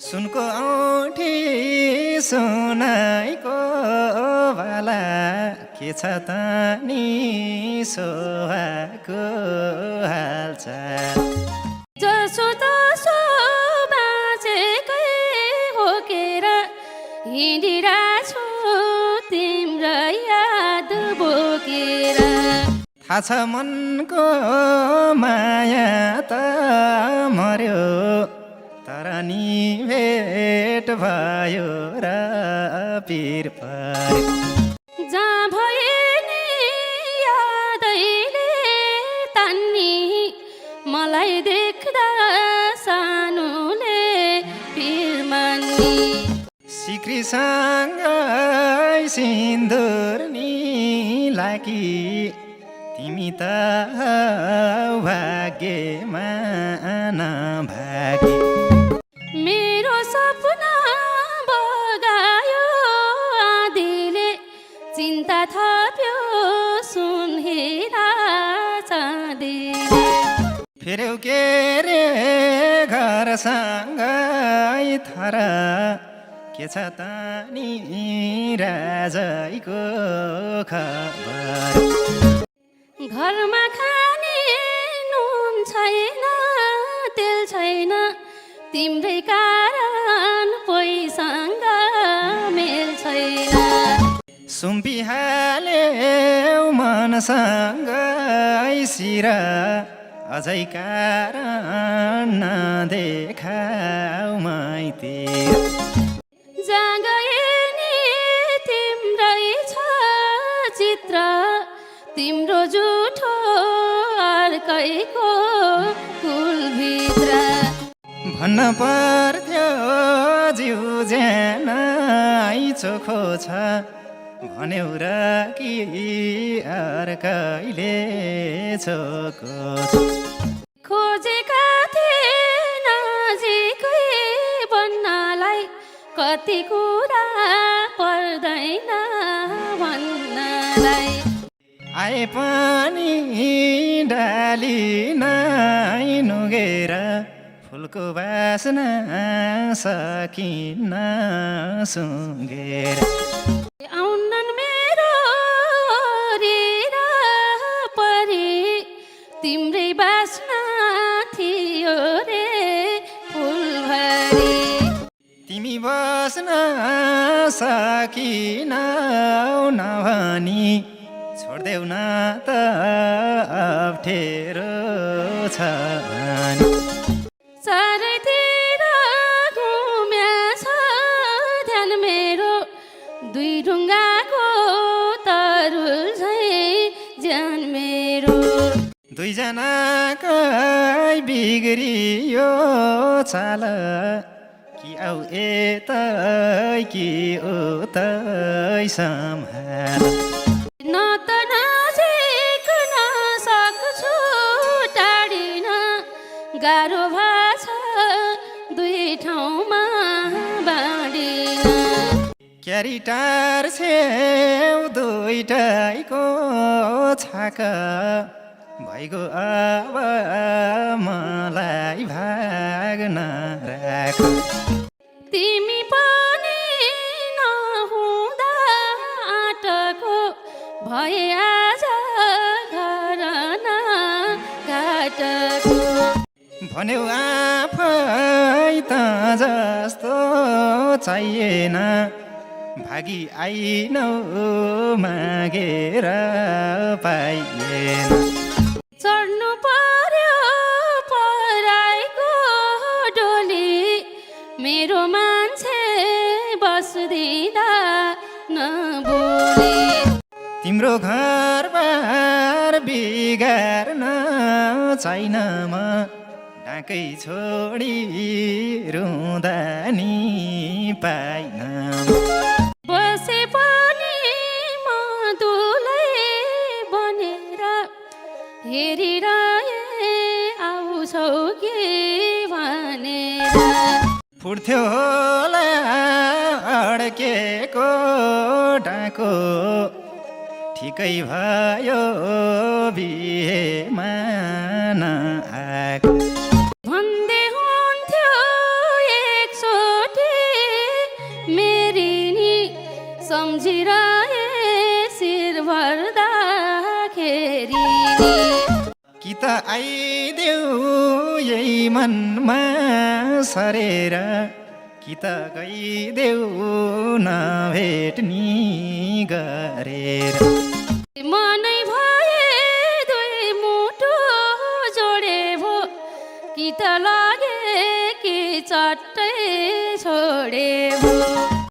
सुनको औँठी सुनाइको बाला के छ त नि सोहाको हालचाल जसो तसो बाँचेकै होकेर हिँडिरहेछु तिम्रो याद बोकेर। थाहा छ मनको माया त मर्यो तर नि भेट भयो र पिर पर्यो। जहाँ भए नि यादैले तान्नी मलाई देख्दा सानोले पिर मान्नी। सिक्रीसँगै सिन्दुर नि लागी तिमी त भाग्यमा नभागी। मेरो सपना बगायो आँधीले चिन्ता थप्यो सुनहेरा चाँदीले। फेर्यौ के रे घरसँगै थर के छ त नि राजैको खबर। घरमा खाने नुन छैन तेल छैन तिम्रै कारण पैसँग मेल छैन। सुम्पिहाल्यौ मनसँगै शिर अझै कारण नदेखाऊ मैतिर। जहाँ गए नि तिम्रै छ चित्र तिम्रो जुठो अर्कैको कुलभित्र। भन्न पर्थ्यो जिउ ज्यानै चोखो छ भन्यौ र कि अर्कैले चोखो छ। खोजेका थिए नजिकै बन्नलाई कति कुरा पर्दैन भन्नलाई। आए पनि डाली नै नुगेर फुलको बासना सकिन्न सुँगेर। आउनन् मेरो रिर परी तिम्रै बासना थियो रे फुलभरी। तिमी बस्न सकिनौ नभनी छोड्देऊ न त अप्ठ्यारो छ भनी। चारैतिर घुम्या छ ध्यान मेरो दुई ढुङ्गाको तरुल झैँ ज्यान मेरो। दुईजनाकै बिग्रियो चाल कि आऊ यतै कि उतै सम्हाल। न त नजिक नसक्छु टाढिन गाह्रो भाछ दुई ठाउँमा बाँडिन। क्यारी टार छेउ दुईटैको छाक भइगयो अब मलाई भाग्न राख। तिमी पनि नहुँदा आँटको भए आज घर न घाटको। भन्यौ आफै त जस्तो चाहिएन भागी आइनौ मागेर पाइएन। चढ्नु पर्यो पराइको डोली मेरो मान्छे बस्दिँदा नबोली। तिम्रो घरबार बिगार्न छैन म डाकै छोडी रुँदा नि पाइन। बसे पनि म दुलै बनेर हेरिरहे आउँछौ के भनेर। फुट्थ्यो होला अड्केको डाको ठिकै भयो बिहेमा नआएको। भन्दै हुन्थ्यो एक सम्झिरहे शिर भर्दाखेरि कि त आइदेऊ यही मनमा सरेर कि त गइदेऊ नभेट्नी गरेर मनै भए दुई मुटु जोडे भो कि त लागे कि चट्टै छोडे